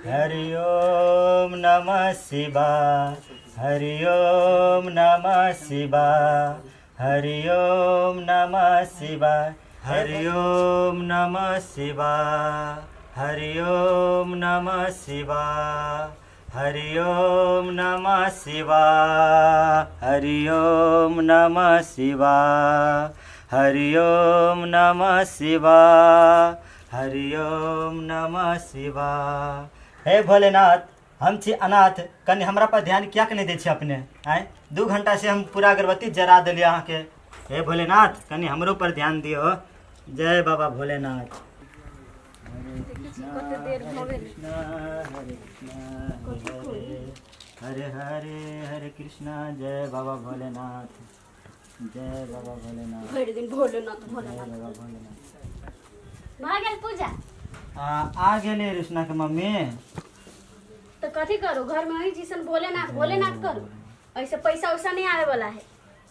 हरि ओम नमः शिवाय, हरि ओम नमः शिवाय, हरि ओम नमः शिवाय, हरि ओम नमः शिवाय, हरि ओम नमः शिवाय, हरि ओम नमः शिवाय, हरि ओम नमः शिवाय, हरि ओम नमः शिवाय, हरि ओम नमः शिवाय। हे भोलेनाथ, हम छी अनाथ, कनि हमरा पर ध्यान किएक नहि दै छी अपने? आँय, 2 घंटा से हम पूरा अगरबत्ती जरा देलियै अहाँके। हे भोलेनाथ, कनि हमरो पर ध्यान दियौ। जय बाबा भोलेनाथ। देखै छी कते देर भऽ गेल। कृष्ण हरे कृष्ण हरे हरे हरे हरे कृष्णा। जय बाबा भोलेनाथ, जय बाबा भोलेनाथ। भरि दिन भोलेनाथ जय भोलेनाथ। बाबा भोलेनाथ। भऽ गेल पूजा? आ गेलै रुसना के मम्मी। तऽ कथी करू? घरमे अही जैसन भोलेनाथ भोलेनाथ करू, ऐसे पैसा उसा नहीं आवे वाला है।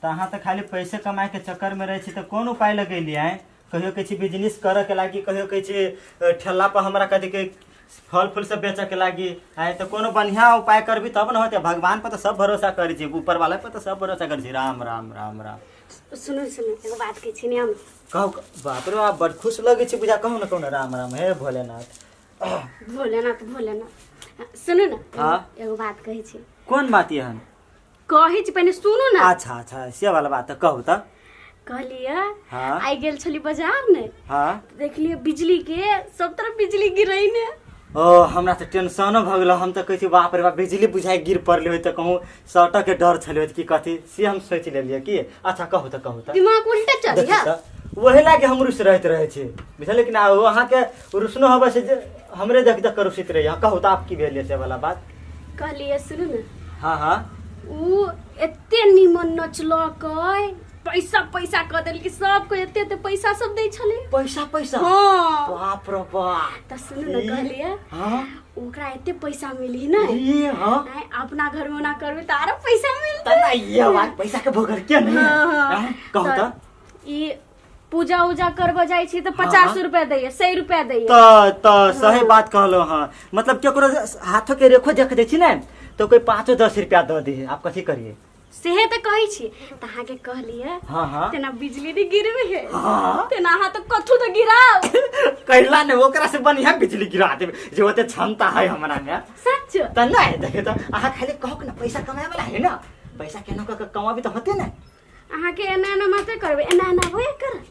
तऽ अहाँ तऽ खाली पैसे कमाए के चक्कर में रहै छी, तऽ कोन उपाय लगेलियै आँय? कहियो कहै छी बिजनेस करऽ के लागी, कहियो कहै छी ठेला पर हमरा कथी के फल फूल सब बेचऽ के लागी। आँय, तऽ कोनो बढ़िआँ उपाय करबी तब ने होतै। भगवान पर तऽ सब भरोसा करै छी, ऊपर वाला पर तऽ सब भरोसा करै छी। राम राम राम राम। सुनू सुनू, एगो बात कहै छी ने हम। कहू। बाप रे बाप, बड़ खुश लगै छी बुझा। कहू ने, कहू ने। राम राम, हे भोलेनाथ। भोलेनाथ भोलेनाथ, सुनू ने। हाँ। एगो बात कहै छी। कोन बात एहन? कहै छी, पहिने सुनू ने। अच्छा अच्छा, से वाला बात तऽ कहू तऽ। कहलियै, हाँ। आइ गेल छली बाजार ने, हाँ। देखलियै बिजली के सब तरफ बिजली गिरै ने। ओ, हमरा तऽ टेंशनो भऽ गेल। हम तऽ कहै छी बाप रे बाप, बिजली बुझाइ गिर पड़लै होय, तऽ कहूँ सटऽ के डर छलै होय कि कथी, से हम सोचि लेलियै कि। अच्छा, कहू तऽ, कहू तऽ। दिमाग उल्टे चल देखियौ तऽ ओहे लागे हम रुस रहैत रहै छी, बुझलियै कि ना? ओ अहाँके रुसनो हबै से जे हमरे देख देख कऽ रुसित रहैए। कहू तऽ, आब की भेलै से वाला बात? कहलियै, सुनू ने। हाँ हाँ। उ एते निमन नचलकै, पैसा पैसा कऽ देलकै सबके, एते एते पैसा सब दै छलै। पैसा पैसा? हाँ। बाप रे बाप। तऽ सुनू ने, कहलियै, हाँ। ओकरा एते पैसा मिली ने। ई हाँ। आँय, अपना घर में ओना करबै तऽ आरो पैसा मिलतै। तऽ ना ये बात पैसा के भोगल के नहीं हाँ, हाँ। आँय, कहू तऽ। ई पूजा उजा करबऽ जाइ छी तऽ 50 रुपया दैये, 100 रुपया दैये। तऽ सही बात कहलहुँ। हाँ, मतलब केकरो हाथो के रेखो देख दै छी ने तऽ कोई 5-10 रुपया दऽ दी। आब कथी करिए? सेहे तऽ कहै छी तऽ अहाँके कहलियै, हाँ हाँ तेना बिजली नहि गिरबै है, हाँ। तेना अहाँ तऽ कथू तऽ गिराउ। कैला ने ओकरा से बढ़िया बिजली गिरा देबै, जे ओते क्षमता है हमरा में। सच? तऽ नहि, देखे तऽ अहाँ खाली कहू ने, पैसा कमाए वाला है ना, पैसा केना कऽ के कमाबी तऽ होते ने। अहाँके एना एना मात्र करबै, एना एना होए कर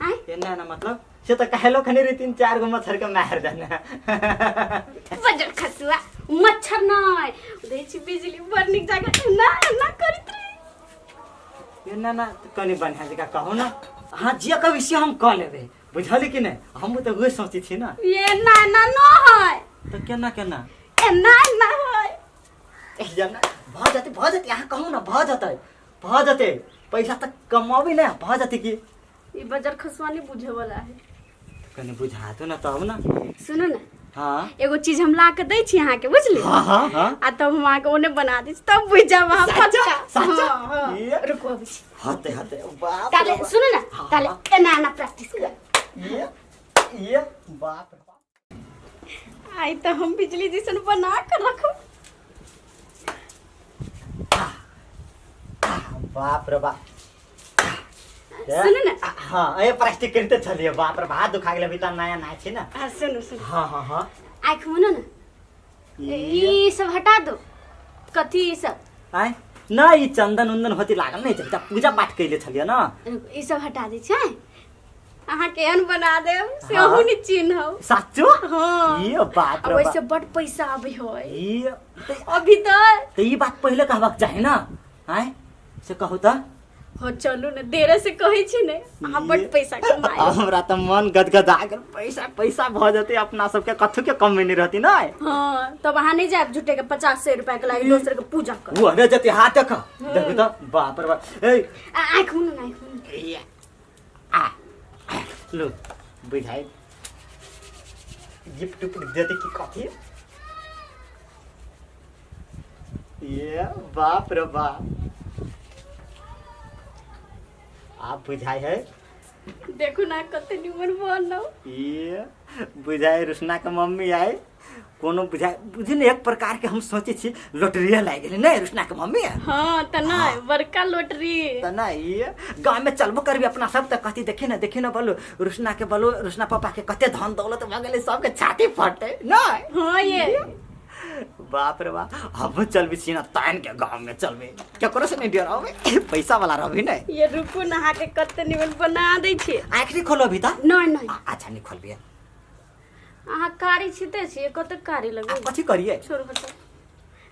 आँय। एना एना मतलब? से तऽ कहलो खनी रे 3-4 गो मच्छर के मार देने। बजर खसुआ, मच्छर नहि दै छी, बिजली बड़ नीक जगह एना एना करैत रही। एना ना कनि बढ़िया जकाँ कहू ने। अहाँ जे कहबै से हम कऽ लेबै, बुझलियै कि नहि? हमहूँ तऽ उहे सोचै छी ने। एना एना न है। तऽ केना केना? एना एना है। एना भऽ जेतै, भऽ जेतै। अहाँ कहू ने, भऽ जेतै, भऽ जेतै। पैसा तऽ कमाबी ने, भऽ जेतै की। ई बजर खसुआ नहीं बुझे वाला है। कनि बुझा दू ने तब ने। सुनू ने। हाँ। एगो चीज हम ला के दै छी अहाँके, बुझली? हाँ हाँ हाँ आ तब हम अहाँके ओने बना दै छी, तब बुझि जायब अहाँ। साचा? पक्का। साचा? हाँ, हाँ। ये। रुकू, अबै छी। हते हते, बाप ताले रे बाप। सुनू ने। हाँ, ताले हाँ। एना एना प्रैक्टिस कर। ये बाप रे बाप। आइ तऽ हम बिजली जैसन बना के रखब। बाप रे बाप। सुनू ने। हाँ, ए प्लास्टिक करिते छलियै। बाप रे, हाथ दुखा गेलै, अभी तऽ नया नया छै ने। आ सुनू सुनू। हाँ हाँ हाँ आँखि मुनू ने। ई सब हटा दो, कथी ई सब? आय ना, ई चंदन उंदन होती लागल नहीं छै, तऽ पूजा पाठ कैले छलियै ना। ई सब हटा दै छै, अहाँ केहन बना देब से अहूँ नहि चिन्हब। साचो? हाँ। ये बाप आ रे वैसे बाप। बड पैसा आबै है। ई अभी तऽ तऽ ई बात पहिले कहबाक चाही ना। आय, से कहू तऽ। हो, चलू ने, देरे से कहै छी ने, अहाँ बड पैसा कमाए। हमरा तऽ मन गदगदा गेल। पैसा पैसा भऽ जेतै, अपना सबके कथू के कमी नहि रहती ने। हाँ, तब अहाँ नहीं जायब झूठे के 50-100 रुपया के लागी दोसर के पूजा कर। ओ नहि जेतै। हाथ देख, देखू तऽ, बाप रे बाप, ए। आ आँखि मुनू ने, आँखि मुनू। ए, आ लू, बुझाइ गिफ्ट उफ्ट देते कि कथी? ये बाप रे बाप, आब बुझाइ है। देखू ना, कते निमन बनौ। ये बुझाइ रुसना के मम्मी आई। कोनो बुझाइ बुझी ने एक प्रकार के हम सोचै छी लोटरिए लागि गेलै नहि रुसना के मम्मी? हाँ तऽ नहि, बड़का लोटरी। तऽ नहि गाँव में चलबो करबी अपना सब तऽ कहती देखी ना, देखी ना बोलू रुसना के, बोलू रुसना पापा के कते धन दौलत भऽ गेलै, सबके छाती फटतै नहि? हाँ ये। बाप रे बाप, हम चलबी छी ना तान के गाँव में चलबे, केकरो से नहीं डराबे, पैसा वाला रहबी नहीं। ये रुकू, नहा के कते निमन बना दै छी। आँख नहीं खोलो अभी तऽ? नहीं नहीं। अच्छा नहीं खोलबी। अहाँ कारी छिते छियै, कते कारी लगबै? आ, कथी करिए? छोड़ू, हटाउ,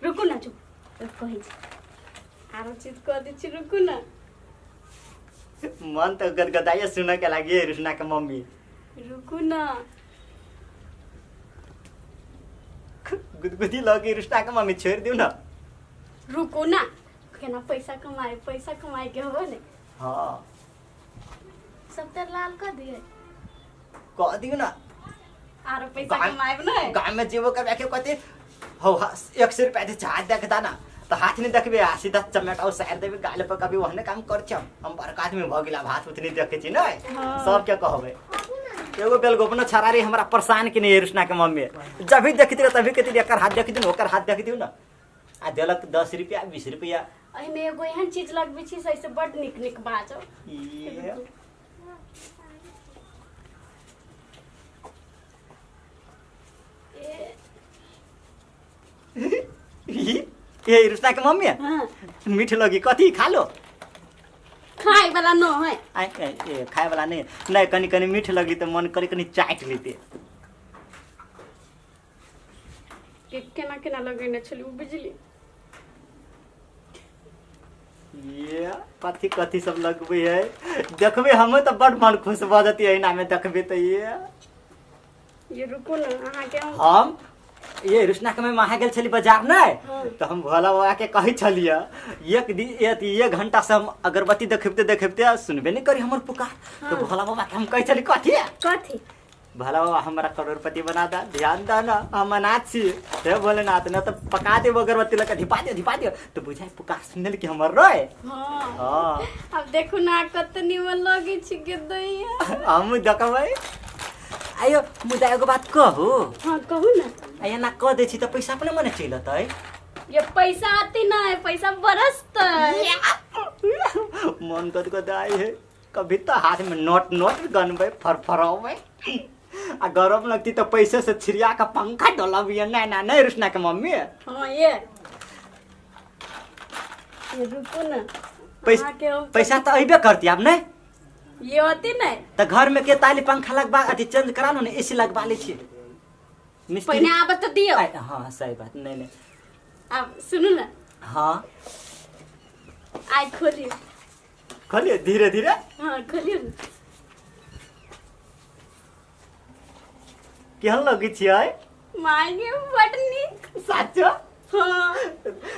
रुकू ना, चुप कहै छी, आरो चीज कऽ दै छी, रुकू ना। मन तऽ गदगदाइए सुनऽ के लागी रुसना के मम्मी। रुकू ना। गुदगुदी लगी रुसना के मम्मी, छोड़ दियौ ना। रुकू ना, केना पैसा कमाए, पैसा कमाए के होबे ने। हाँ। सब तर लाल कऽ दिए। कह दियौ ना। आरो पैसा कमाएब ने। गाँव में जेबो करबे के कते हो 100 रुपया दे हाथ देखता ना तो हाथ नहीं देखबे आ सीधा चमेटा साइड देबे गाल पर। कभी ओहने काम कर छी हम बड़का आदमी भऽ गेल, आब हाथ उतनी देखे छी नहीं। हाँ। सबके कहबे एगो बेलगोपनो छड़ा रही हमरा परेशान के नहीं रुसना के मम्मी, जब भी देखती रहे तभी कहती एकर हाथ देख दियौ, ओकर हाथ देख दियौ ना, आ देलक 10 रुपया 20 रुपया। एहिमे एगो एहन चीज लगबै छी से एहिसँ बड नीक नीक बाजब। ये ये रुसना के मम्मी। हाँ। मीठ लगी, कथी खा लो? खाए वाला न है। आय, ए, खाए वाला नहीं नहीं, कनी कनी मीठ लगली तो मन करे कनी चाट लेते। के केना केना लगेने छली ओ बिजली। ये कथी कथी सब लगबे है, देखबे हम तो बड़ मन खुश भऽ जती एहिना में देखबे तो ये। ये रुकू ना, अहाँके हम ये रुसना के मामा गेल छली बाजार नहीं? हाँ। तो हम भोला बाबा के कहै छलियै एक दिन अथी एक घंटा से हम अगरबत्ती देखबते देखबते सुनबे नहीं करी हमर पुकार, तो हाँ। भोला बाबा के हम कहै छली कथी? कथी? भोला बाबा हमरा करोड़पति बना दा, ध्यान दा ना, हम अनाथ छी हे भोलेनाथ, न तो पका देब अगरबत्ती लगा धिपा दियो धिपा दियो, तो बुझाय पुकार सुनल कि हमर रहे। हाँ। हाँ। अब देखू ना कते निमन लगै छी के दैया। हम देखबै आयो, मुदा एगो बात कहू? हाँ कहू ना। आ एना कह दै छी तऽ पैसा अपने मने चलि अतै। ये पैसा आती ना है, पैसा बरसतै। मन गदगदाइ है, कभी तो हाथ में नोट नोट गनबै फरफरबै आ गरम लगती तो पैसे से छिड़िया के पंखा डोलबियै। नहीं ना नहीं रुसना के मम्मी। हाँ ये रुकू ना। अहाँके हम पैसा तो अबे करती आब नहीं? ये होती नहीं। तऽ घर में के ताली पंखा लगबा अथी चेंज करा लो ने, एसी लगबा लै छियै मिस्त्री। पहिने आबत तऽ दियौ। हाँ सही बात, नहीं नहीं। आब सुनू ना। हाँ। आइ खोलियौ। खोलिए धीरे धीरे। हाँ खोलियौ ने। केहन लगै छियै? माय बड नीक। साचो? हाँ।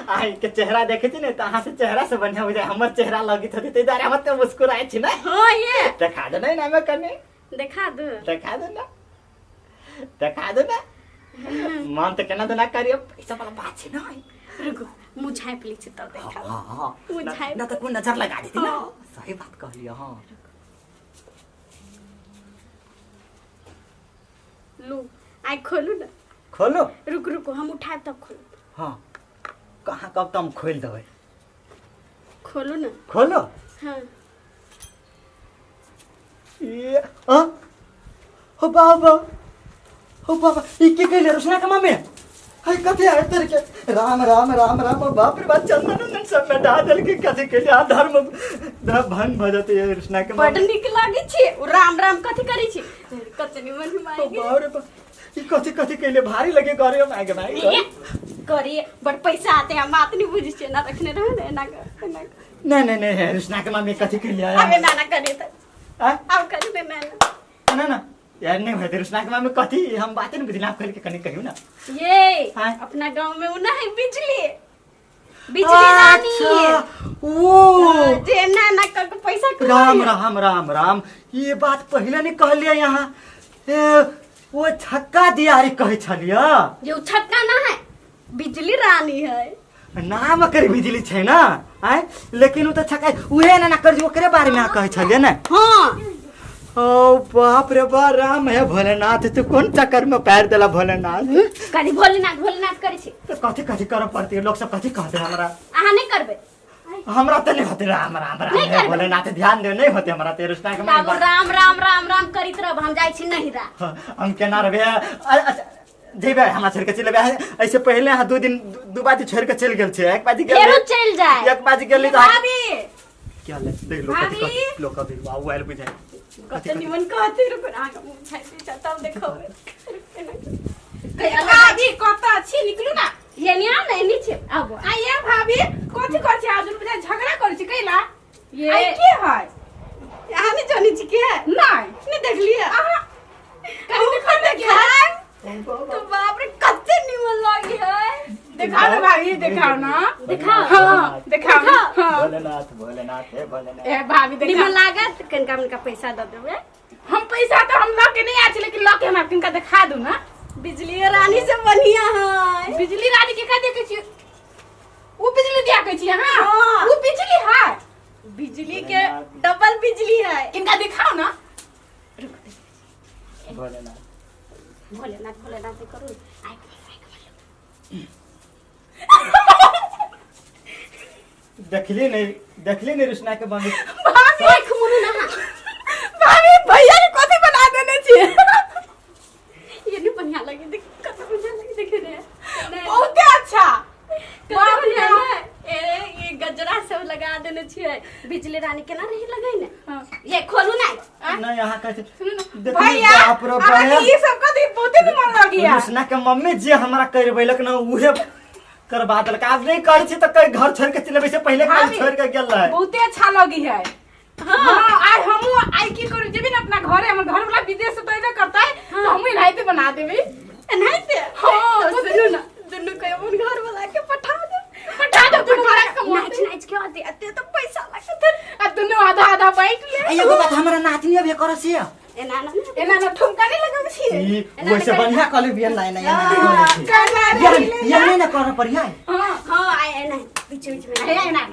अहीं के चेहरा देखे छी ने तऽ अहाँ से चेहरा से बढ़िया बुझाय हमर चेहरा लगैत होतै, ताहि दुआरे हम तऽ मुस्कुराइ छी ने। हाँ ये। देखा दे ने हमे कनि। देखा दो। देखा दे ना, देखा दे ना, मन तऽ केना देना करियो, पैसा वाला बात छै ने। रुकू, मुँह झाँपि लै छी तब देखा। हाँ हाँ। मुँह झाँपि। ना तऽ कोई नजर लगा देती ना। हाँ। सही बात कहलियै। हाँ। लू आइ खोलू ना। खोलू? रुक रुकू, हम उठायब तब खोलू। हाँ कहाँ कब तऽ हम खोलि देबै। खोलू ना। खोलू? हाँ। ये आ हो बाबा, हो बाबा, ई की कहले रोशना के मम्मी? हाय कथी आय तर के, राम राम राम राम, बाप रे बाप, चंदन उंदन सब में डाल देल के कथी कहले, आ धर्म ध भंग भ जते है रोशना के बड मम्मी। नीक लागै छी। ओ राम राम कथी करै छी, कते निमन ओ माय बाप रे बाप, ई कथी कथी कहले, भारी लगे करे माय के माय। ये करिए बड़ पैसा आते, हम बात नहीं बुझै छियै, एना रखने रहे ने, एना कर, एना कर। नहीं नहीं नहीं, रोशना के मम्मी कथी कहले? आब एना ना करिए तऽ। आ आब करिए ना ना। ना ना यार नहीं भाई, रोशना के मम्मी कथी हम बाते नहीं बुझला, खोल के कनी कहियो ना। ये हाँ। अपना गांव में उ ना है बिजली, बिजली रानी। अच्छा वो जे एना एना कर के पैसा कमाइ राम है। राम राम राम, ये बात पहले नहीं कहलिए यहाँ, ए, वो छक्का दियारी कहै छलियै। जे उ छक्का ना है, बिजली रानी है। नाम कर बिजली छै ना आय, लेकिन उ तऽ छक्का उहे ना ना कर, ओकरे बारे में अहाँ कहै छलियै ने? हाँ। ओ बाप रे बा राम है भोलेनाथ, तू कोन चक्कर में पैर देला भोलेनाथ? कथी भोलेनाथ भोलेनाथ करै छी? तो कथी कथी करे पड़ती है? लोग सब कथी कहते हमरा? अहाँ नहीं करबै। हमरा तो नहीं होते। राम राम राम नहीं हे करबै। भोलेनाथ, ध्यान दे, नहीं होते हमरा तेरे रुसना के। तब राम राम राम राम करैत रहब, हम जाइ छी नहिरा। हम केना रहबे? अच्छा जेबे, हमरा छोड़ के चलि जेबे? ऐसे पहले अहाँ 2 दिन 2 बाजी छोड़ के चलि गेल छै, एक बाजी गेल। फेरो चलि जाय। एक बाजी गेली तऽ भाभी। क्या ले देख लोग कथी भाभी। कहते, लोग कभी वाह आयल बुझाइ। कते निमन कहते, रुक, अहाँके मुँह छापि छै तब देखबै। भाभी, कतऽ छी? निकलू ना। ये नहीं आ ना, एनी छै, आबो। आ ये भाभी, कथी करै छी? आज बुझाइ झगड़ा करै छी, कैला? ये आई के है? अहाँ नहीं जानै छी के? नहीं। नहीं देखलियै? अहाँ कहीं देखो, देखाय तो बाप रे, कते निमन लगी है। देखाओ ना भाभी, देखाओ ना। देखाओ। हाँ, देखाओ ना। हाँ। भोलेनाथ भोलेनाथ हे भोलेनाथ। ए भाभी, निमन देखाओ। लागत? कनिका मनिका पैसा दऽ देबै। हम पैसा तो हम लऽ के नहीं आयल छी, लेकिन लऽ के हमरा किनका देखा दू ना। बिजली रानी से बढ़िया है। बिजली रानी के का देखै छी? उ बिजली दिया कहै छी अहाँ? हाँ। उ बिजली है? बिजली के डबल बिजली है। किनका दिखाओ ना। भोलेनाथ। भोलेनाथ भोलेनाथ करू, आइ आइ। देखली नहीं, देखली नहीं रुसना के मम्मी। भाभी। आँख मुनू ना। भाभी, भैया के कथी बना देने छी? ये नहीं बढ़िया लगे? देख कते बढ़िया लगे, देखे रे नहीं, बहुते अच्छा। कते बाप रे। बढ़िया ने। ए ये गजरा सब लगा देने छियै, बिजली रानी केना रही लगे ने। हाँ। ये खोलू ना। नहीं, यहाँ कहते सुनू ना। देखली, भैया, बाप रे अहाँके बाप। ई सब कथी बहुते निमन लगिया। रुसना के मम्मी जे हमरा करबेलक ना, उहे करबा देलक। आब नहीं करै छी तऽ कहीं घर छोड़ के चले से पहले घर भाभी, छोड़ के गेल रहे। बहुते अच्छा लगी है। हाँ, आइ हमहूँ आइ की करू, जेबी ने अपना घरे, हमर घर वाला विदेश से तो अइबे करतै, तो हमहूँ एनाहिते बना देबै। एनाहिते? हाँ। तो सुनू ना, दुनू के अपन घर वाला के पठा दे। पठा दे, दुनू गोरा के कमा। नाच नाच के आते आते तो पैसा लागत। आ दुनू आधा आधा बाँटि ले। आ एगो बात, हमरा नातनी अभी करै छियै। एना ना ना। एना ना, ठुमका नहीं लगाबै छियै। ई वैसे बढ़िया कहली बियन नहीं नहीं नहीं नहीं। करना ये ये नहीं ना करे पड़ी है। हाँ। हाँ, आइ एना बीच बीच में। हे, एना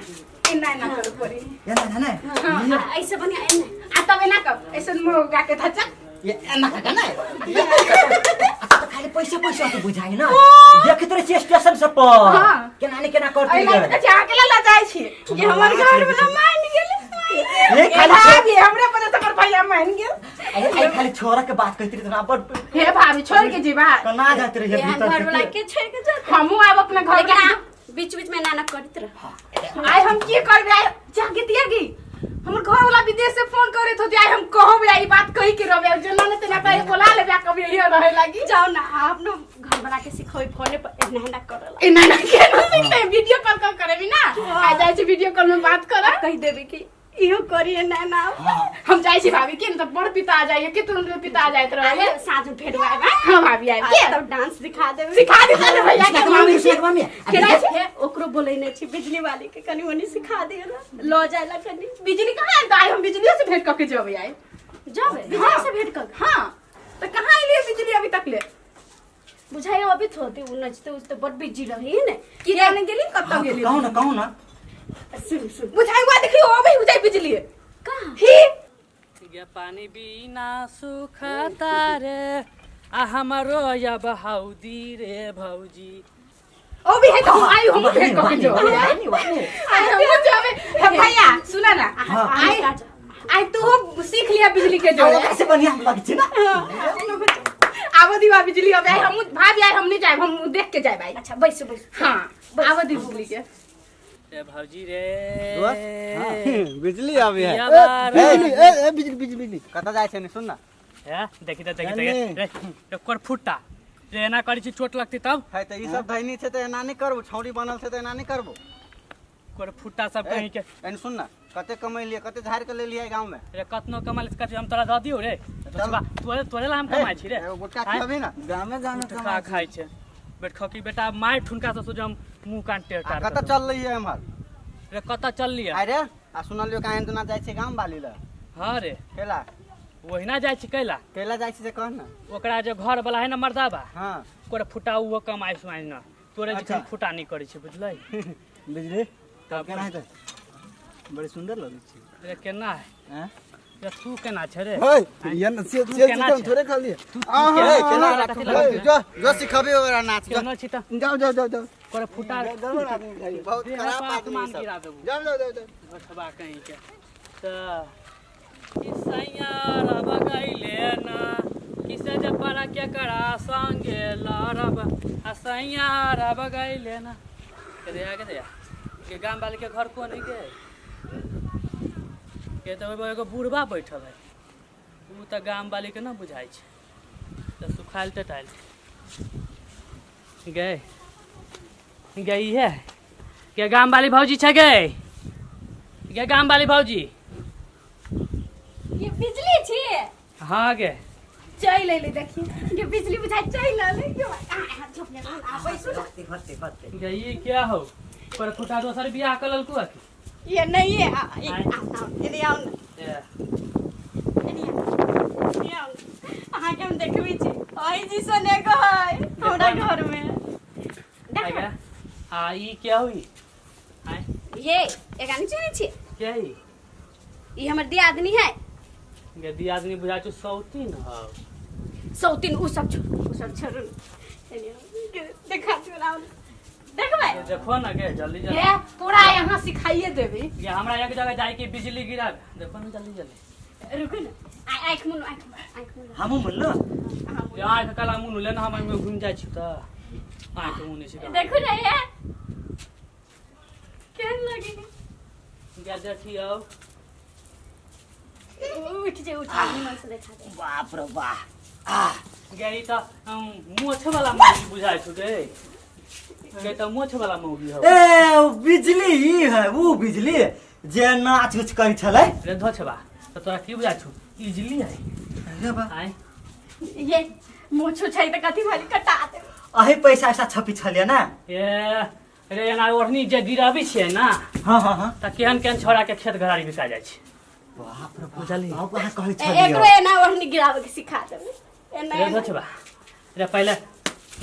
एना एना करे पड़ी। ये ना ना। हाँ, ऐसे बढ़िया एना। आ तब एना कर, ऐसे मुँह गा के धचक। ये एना का ना। अच्छा तो खाली पैसा पैसा तो बुझाइ ना, देखैत रहे छियै स्टेशन सब पर। हाँ। केना ने केना करते। एना तऽ कहै छै, अहाँ केला लजाइ छियै? ये हमर घर वाला मान गेल। ये खाली भाभी, हमरे पता तऽ हमर भैया मान गेल। आई खाली छोरा के बात कहती रही बड़। हे भाभी, छोड़ के जीवा। कना जात रही ये भीतर घर से वाला के छोड़ के जाते। हमहूँ आब अपना घर। लेकिन अहाँ बीच बीच में नाना करत रह। आइ हम की करबै? आइ जाके दिया गी, हमर घर वाला विदेश से फोन करैत होते, आइ हम कहबै, आई बात कहि के रहबै। आब जेना ने तेना तऽ बोला लेबै, कभी यही रहे लागी। जाओ ना, आप ना घर वाला के सिखोई फोने पर एना एना करला। एना एना केना सिखतै? वीडियो कॉल कर करेबी ना। आइ जाइ छी, वीडियो कॉल में बात कर। कहि देबे कि इहो करी एना एना। हम जाइ छी भाभी, के न तऽ बड़ पिता आ जाइए के, तुरंत में पिता आ जाइत रहे। साँझ में फेर आएब। हाँ भाभी, आबि के तब डांस दिखा देबे। सिखा देता ने भैया के मम्मी, मामी। रुसना के मम्मी। केना छै, ओकरो बोलेने छी बिजली वाली के, कनी मनी सिखा दियो ना, ल जाय ला कनी। बिजली कहाँ आयल? तऽ आइ हम बिजलियो से भेंट कऽ के जेबै आइ। जाबे बिजली से भेंट कर? हाँ, तऽ कहाँ एलियै बिजली अभी तक ले? बुझाइ अभी होते, उ नचते उचते बड़ बिजी रही ने। की जाने गेली, कतऽ गेली। कहू ना, कहू ना। सुन सुन। बुझाइ हुआ, देखियो, अबै बुझाइ बिजली। कहाँ? ही। गे पानी बिना सुखता रे, आ हमरो अब हौदी रे भौजी। ओ भी है तो हम आई, हम भेंट कऽ के जेबै आइ, हमहूँ जेबै। हे भैया, सुन ना। हाँ। आइ आइ तू सीख लिया बिजली के जोड़े। ओकरा से बढ़िया हम लगै छी ना। आबो दीवा बिजली अब। आइ हमहूँ भाभी, आइ हम नहीं जायब, हम देख के जायब आइ। अच्छा, बैसू बैसू। हाँ, आबो दी बिजली के। रे भौजी रे। दोस्त, बिजली आबी है। पिया बार। बिजली, ए ए बिजली बिजली बिजली, कतऽ जाइ छै ने? सुन ना। हे देखी त, देखी त। जानी। रे एकर फुट्टा रे, एना करै छी, चोट लगतै तब। है तऽ ई सब धैनी छै तऽ एना नहि करबो, छौड़ी बनल छै तऽ एना नहि करबो। कर फुट्टा सब कहीं के। एने सुन ना, कते कमेलियै, कते झाड़ि के लेलियै गाँव में? रे कतनो कमाल कथी, हम तोरा दऽ दियौ रे? बचबा, तोरे तोरे ला हम कमाइ छी रे। एगो गुटखा आँय? खियबही ना? गामे गामे गुटखा खाइ छै बेटखकी बेटा, मारि ठुनका से सोझ हम मुंह कान टेढ़ आ टाढ़ कतऽ कर देबौ। चललियै एम्हर? रे कतऽ चललियै? आइ रे, आ सुनलियो काहे दिना जाइ छै गाम बाली लए? हाँ रे। केला? ओहिना जाइ छी कैला। केला जाइ छी से कह ना। ओकरा जे घर वाला है ना मर्दाबा, हाँ। ओकर फुटा उहो कमाइ सुमाइ ना, तोरे अच्छा। जखन फुटा नहीं करै छै, बुझलै? बिजली। तब केना हेतै? बड़ी सुन्दर लगै छै। रे केना है? हैं? या तू केना छै रे? हे ये न से तू से केना हम छै? थोड़े खाली तू आ केना ए, केना केना राखू? कथी लगै जो जो सिखबे ओकरा नाच जो। केना छी त जाओ जाओ जाओ जाओ कर फुटा गड़बड़ आदमी बुझाइए। बहुत देह खराब पर आदमी आसमान सब। गिरा देबू। जाओ जाओ जाओ जाओ घटबा कहीं के त कि सैया रब गइले ना किसे जे पर के करा संगे लड़ब आ सैया रब गइले ना के दया के दया के गाम वाले के घर कोन है के के त ओहिमे एगो बुढ़बा बैठल है उ त गाम वाली के ना बुझाइ छै त सुखायल टटायल गए गई है के गाम वाली भौजी छै गए गे गाम वाली भौजी ये बिजली छी हाँ गे चलि अयलै देखी ये बिजली बुझाइ चलि अयलै के आ आ झोप ले आ बैसू ना। होते होते होते गे ई क्या हो पर फुटा दोसर बियाह कर ललको की ये नहीं है आ आ आ एने आओ ना ए, एने आओ एने आओ अहाँके हम देखबै छी अही जी सन एगो है हमरा घर में आ देख गे आ ई क्या हुई आय ये एकरा नहि चिन्है छियै क्या ई ई हमर दियादनी है गे दियादनी बुझा छु सौतीन हौ सौतीन उ सब छोड़ू उ सब छोड़ू एने आओ, के देखा दियौ ना देखबै गे देखो ना गे जल्दी जल्दी हे तोरा यहाँ सिखाइए देबी गे हमरा एक जगह जाय के बिजली गिरा देखो ना जल्दी जल्दी रुकू ना आ आँखि मुनू आँखि मुनू आँखि मुनू हमहूँ बोललो अहाँ गे आँख काला मुन ले ना हम एहिमे घुमि जाइ छी तऽ आँख मुनै छी मुनू। देखू ना ये केहन लगे गे देखियौ उठ जे उठ जे निमन से देखा दे बाप रे वाह आ गे ई तऽ मोछ वाला मौगी बुझाइ छु गे गे तऽ मोछ वाला मौगी हौ ए ओ बिजली ई है वो बिजली जे नाच उच करै छलै रे धोछबा तऽ तोरा की बुझाइ छौ इजली है अरे बा आँय ये मोछो छै तऽ कथी भेल कटा दे अही पैसा ऐसा छपी छलियै ना ए रे एना ओढ़नी जे गिराबै छियै ना हाँ हाँ हाँ तऽ केहन केहन छोड़ा के खेत घरारी बिका जाइ छै बाप रे बाप बुझलियै। बाप अहाँ कहै एकरो छलियै एना ओढ़नी गिराबै के सिखा देबै एना रे एना। धोछबा रे पहिले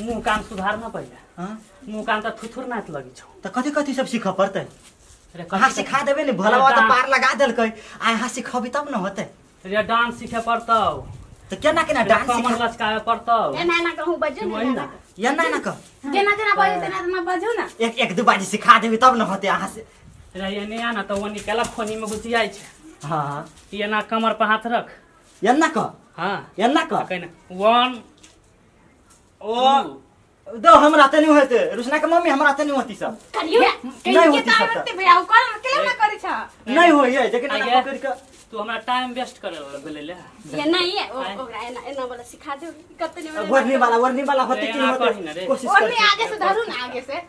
मुँह कान सुधार न पहिले हाँ मुँह कान तऽ थुथुर नाच लगै छौ तऽ कथी कथी सब सीखऽ पड़तै रे अहाँ सिखा देबै ने भोला बाबा तऽ पार लगा देलकै आ अहाँ सिखबी तब ने होतै रे डांस सीखे पड़तौ तऽ केना केना रे डांस कमर सिखा लचकावे पड़तौ एना एना कहूँ बजू वही ना ना। एना एना कह जेना जेना बजू तेना तेना बजू ना एक एक दू बाजी सिखा देबी तब ने होतै अहाँ से रे एने आ ना तऽ ओ निकला फोनी में घुसी जाइ छै हाँ हाँ ई एना कमर पर हाथ रख एना कह हाँ एना कह कहना वन ओ दो हमरा तऽ नहि होतै रुसना के मम्मी हमरा तऽ नहि होती सब करियौ ना नहि के होती तऽ सब आबते भैया ओ कर केला ना करै छ नहि होइए लेकिन एना आगे। पकड़ि कऽ तू हमरा टाइम वेस्ट करे गेलै ले ये नहीं है ओकरा एना एना वाला सिखा दे कते नहीं वर्णी वाला वर्णी वाला होतै रे, कि एना होतै करही ना रे। कोशिश ओढ़नी कर आगे से धरू ना आगे से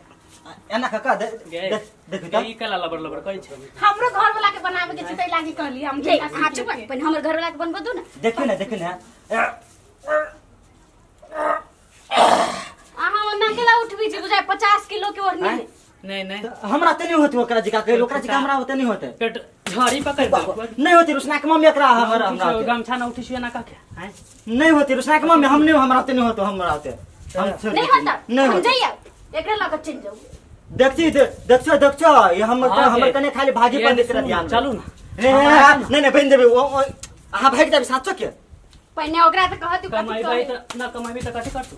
एना कऽ कऽ दे गे देख देखू गे, तऽ ई कला लबर लबर करै छै हमरो घर वाला के बनावे के छै तै लागी कहली हम ये अहाँ चुप पहिने हमर घर वाला के बनबऽ दू ना देखियौ ने देखियौ ने अहाँ ओना केला उठबी छै बुझाय 50 किलो के ओढ़नी आँय? है। नहीं नहीं तऽ हमरा तऽ नहि होतै ओकरा जिका कहै ओकरा जिका हमरा होतै नहि होतै पेट झड़ी पकड़ देलको नहि होतै रुसना के मम्मी एकरा हमरा हमरा होतै। गमछा ना उठी छुए ना कह के आँय? नहि होतै रुसना के मम्मी हम नहि हमरा होतै नहि होतै हमरा होतै हम छोड़ि नहीं दै छी। होता नहि हम होतै जाइए एकरे लऽ कऽ चलि जाउ देखছি देखछो देखछो ये हमर हाँ हमर गे। कने खाली भागी ये पर तेरा सुनू, ध्यान चलू ना रे नहीं नहीं बन देबे अहाँ भागि जाबे साचो के पहिने ओकरा तऽ कहत कथी कमाइबै कहै तऽ ना कमाइबै तऽ कथी करतू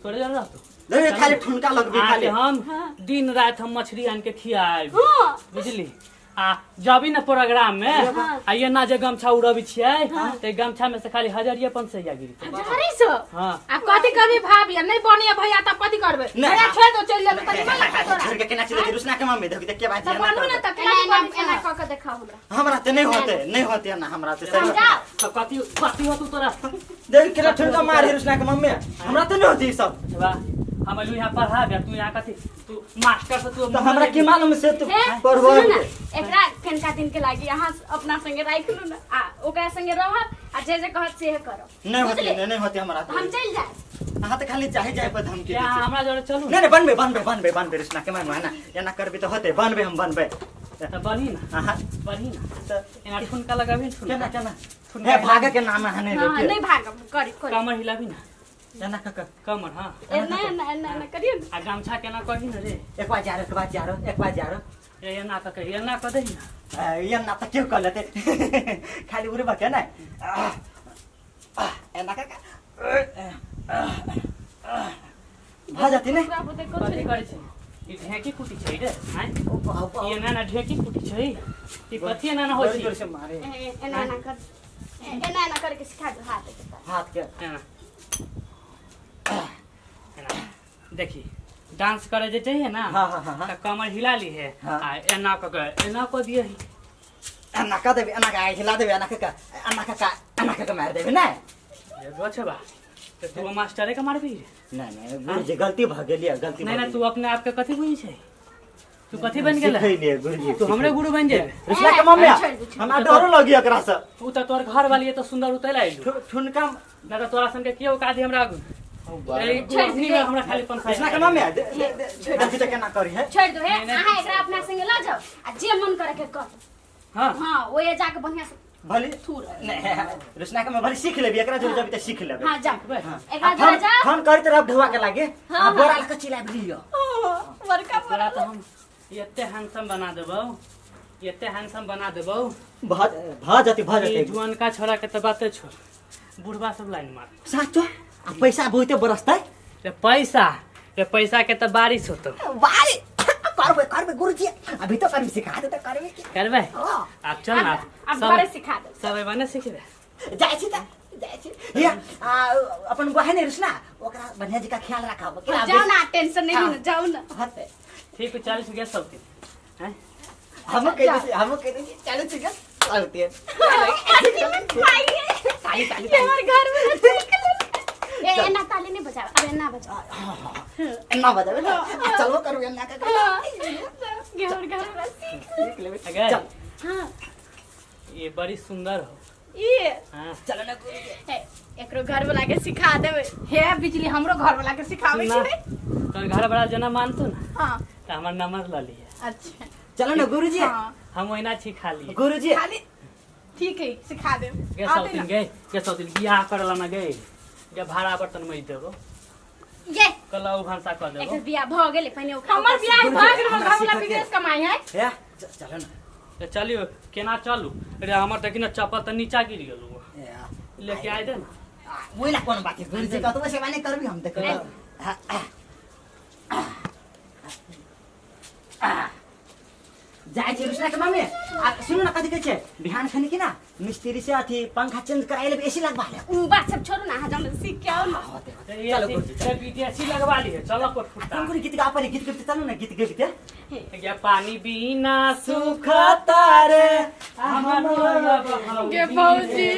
तोरे जन रहतू रे खाली ठुनका लगबे अहाँके खाली हम हाँ। दिन राति हम मछली आनि के खियाएब हाँ बुझली आ जबी ने प्रोग्राम में हाँ। आ एना जे गमछा उड़बै छियै तऽ गमछा में से खाली हजरिये 500 गिरी हजारी सौ हाँ आ कथी कभी भाभी आ नहीं बनिए भैया तब कथी करबे नहीं। भैया छोड़ दो चल जाबे तनी मन लगता तोरा छोड़ के केना चले जेतै? रुसना के मम्मी देखी के बात तब बनू ना तब एना केना एना बनै एना छै कऽ के देखाउ हमरा हमरा ते नहीं होते नहीं होते ना हमरा ते सही समझाओ तऽ कथी कथी होतू तोरा देख केना ठुनका मारे रुसना के मम्मी हमरा ते नहीं होती ई सब बा हम अइलू यहाँ पढ़ाबे तू यहाँ कथी तू मास्टर से तू तो हमरा की मालूम से तू हे पढ़बो सुनू ना एकरा कनिका दिन के लागी अहाँ अपना संगे राखि लू ना आ ओकरा संगे रहब आ जे जे कहत सेहे करब नहीं होती बुझलियै? नहीं नहीं होती हमरा हम चलि जायब अहाँ तो खाली चाहे जाए पर धमकी यहाँ दै छी। हमरा जोड़े चलू नहीं नहीं बनबे बनबे बनबे बनबे रुसना के मानू है ना एना करबी तो होते बनबे हम बनबे तऽ बढ़ी ना अहाँ बढ़ी ना तऽ एना ठुनका लगाबी ने ठुनका केना केना ठुनका हे भागे के नाम अहाँ नहीं हाँ लेते नहि भागब करी करी कमर हिलाबी ना एना कऽ कऽ कमर हाँ एना एना एना एना करियौ ने आ गमछा केना कही ना रे एक बार जा रहो एक बार जा रहो एक बार जा रहो रे एना कऽ के एना कऽ दही ना। एना तऽ केओ कऽ लेतै, खाली उड़बऽ के ने एना कऽ के भऽ जेतै ने। कथी करै छै ई? ढेकी कुटी छै रे आँय? ई एना एना ढेकी कुटी छै? ई कथी एना एना होइ जोर छै? से मारे। एना एना कर, एना एना करके सिखा दो हाथ के। हाथ के एना एना देखी, डांस करे जे चाहिए ना। हाँ, हाँ, हाँ, हाँ। तऽ कमर हिला ली है। हाँ। आ एना कऽ के एना कऽ दिए। एना कऽ देबै, एना कऽ हिला देबै, एना कऽ के, एना कऽ के, एना कऽ के मारि देबै ने। एगो छै बा तऽ तू मास्टरे के मारबी? नहि नहि गुरुजी, गलती भऽ गेल यऽ, गलती। नहीं नहीं, तू अपने आप के कथी बुझै छै? तू कथी बन गेल? सिखैलियै गुरुजी। तू हमरे गुरु बन जेबे? रुसला के मम्मी। छोड़ि दे, छोड़ि। हमरा डरो लगी एकरा से। तू तऽ तोहर घर वाली तो सुंदर उतैल आइलू। ठुनका। ना तऽ तोरा सन के केओ काज हमरा आगू ए छोड़ि दे। में हमरा खाली पंखा। रुसला के मम्मी, देखी तऽ केना करी है। छोड़ि दो हे। नहीं, नहीं। अहाँ एकरा अपना संगे लऽ जाओ आ जे मन करे के कर। हां। हाँ, ओए जाके बढ़िया से भली थूर। नहीं, रुसना के मैं भली सीख लेबी, एकरा जोर जबी तऽ सीख लेबै। हाँ, जाओ। हाँ। एकरा जोरे जाओ। फोन करैत रहब ढुआ के लागे। हाँ, आ हाँ। बोरा लऽ के चिल्लाबि लिअ। बड़का। तोरा तऽ हम एते हैंडसम बना देबौ, एते हैंडसम बना देबौ। भऽ भऽ जतै, भऽ ई जतै। जुअनका छोरा के तऽ बाते छोड़, बुढ़बा सब लाइन मार। साचो? आ पैसा बहुते बरसतै। रे पैसा रे, पैसा के तऽ बारिश होतो। बारी करबै, करबै गुरुजी, अभी तो करबै, सिखा दे तऽ करबै। करबै। हाँ। आब चल ना। अब घरे सिखा दो। सब एबा ने सिखबे। जाइ छी तऽ जाइ छी। हे आ अपन बहन है रुसना, ओकरा बढ़िया जी का ख्याल राखब। हाँ, जाओ ना, टेंशन नहीं लेना, जाओ ना। होतै। ठीक है, 40 गया सब दिन हैं। हमहूँ कहि दै छी, हमहूँ कहि दै छी, 40 गया चलते। ताली ताली। हमर घर में सीख ले। ए एना ताली नहीं बजाओ, अब एना बजाओ। एना बजाबै ने, आ चलबो करू एना कऽ के। गे हमर घर में सीख। सीख लेबै। अगे। चल। हाँ। ये बड़ी सुंदर हो। ये हाँ। चलो ना गुरुजी। ए, एकरो घर वाला के सिखा देबै। हे बिजली, हमरो घर वाला के सिखाबै सुन ना, छै। तोहर घर वाला जना मानतो ना। हाँ। तऽ हमर नंबर लऽ लिहे। अच्छा। चलो ना गुरुजी। हाँ। हम ओहिना छी खाली। गुरुजी। खाली ठीक है, सिखा देब। गे आते सौतीन ना। गे, गे सौतीन, बियाह करला ना गे, गे भाड़ा बर्तन मज देबो। ये कल उ भनसा कऽ देबो। एकर बियाह भऽ गेलै पहिने ओकरा। हमर बियाह भऽ गेल, हमर हमरा घर वाला सिखऽ के। विदेश कमाई है। हे चलो ना। तऽ चलियो, केना चलू रे? हमर देखी ना, चप्पल तऽ नीचा गिर गेलौ। ए, लेके आइ दे ना। ओहि ला कोन बात है गुरुजी, कतबो सेवा नहि करबी हम देखबै। जाइ छी रुसना के मम्मी, आ सुनू ना, कथी कहै छै, बिहान खनि कि ना मिस्त्री से अथी पंखा चेंज कराइ लेबै, एसी लगवा लेब। उ बात सब छोड़ू ना, अहाँ जाउ ना, सीख के आओ ना। होते होते। तऽ चलो गुरुजी, चलो। विदेशी लगवा लिहे, चल कोट फुटा। कोन कोन गीत गा पहिले गीत गबिते? चलू ना गीत गबिते। गे पानी बिना सुख तारे। हमर गे भौजी,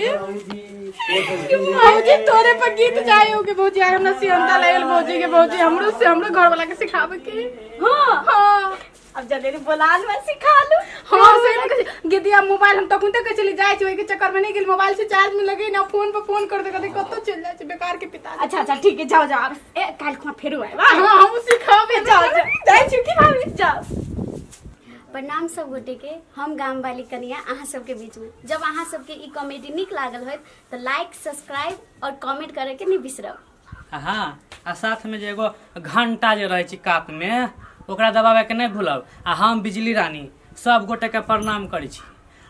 भौजी, तोरे पर गीत जाय हो। के भौजी, आइ हमरा सियंता लागल भौजी। के भौजी, हमरो से हमरो घर वाला के सिखावे के। हाँ। हाँ। अब जल्दी बोला लू, सिखा लू। हाँ, सही में कहै छी। गिदिया मोबाइल हम तखन तक चली जाइ छी, ओहि के चक्कर में नहीं गेल, मोबाइल से चार्ज में लगे ना, फोन पर फोन कर दे, कभी कतौ चलि जाइ छै बेकार के पिता। अच्छा अच्छा, ठीक है, जाओ जाओ। अब ए काल्हि खुआ फेरो आयब। हाँ, हम सिखाबे। जाओ जाओ। जाइ छी की भाभी? जाओ। प्रणाम सब गोटे के, हम गाम वाली कनिया अहाँ सबके बीच में। जब अहाँ सबके ई कॉमेडी नीक लागल होत तऽ लाइक, सब्सक्राइब और कमेंट करे के नहीं बिसरब। हाँ, आ साथमे जे एगो घंटा जे रहै छै कातमे, ओकरा दबाबैके नहि भूलब। आ हम बिजली रानी सब गोटेके प्रणाम करै छी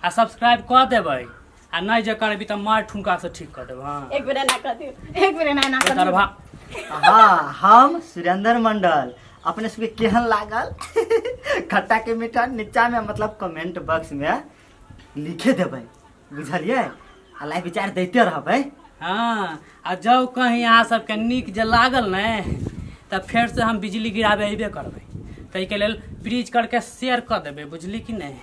आ सब्सक्राइब कऽ देबै, आ नहि जे करबी तऽ मार ठुनकासँ ठीक कऽ देब। हँ। एक बेर एना कऽ दियौ। एक बेर एना एना कर। दरभा। हाँ, हम सुरेंद्र मंडल, अपने सबके केहन लागल खट्टा के मीठा, नीचा में मतलब कमेंट बॉक्स में लिखे देबै, बुझलियै? आ लाइक विचार दैते रहबै। हँ, आ जब कहीं अहाँ सबके नीक जे लागल ने तऽ फेरसँ हम बिजली गिराबे अयबे करबै, ताहिके लेल प्लीज करके शेयर कऽ देबै, बुझली कि नहि?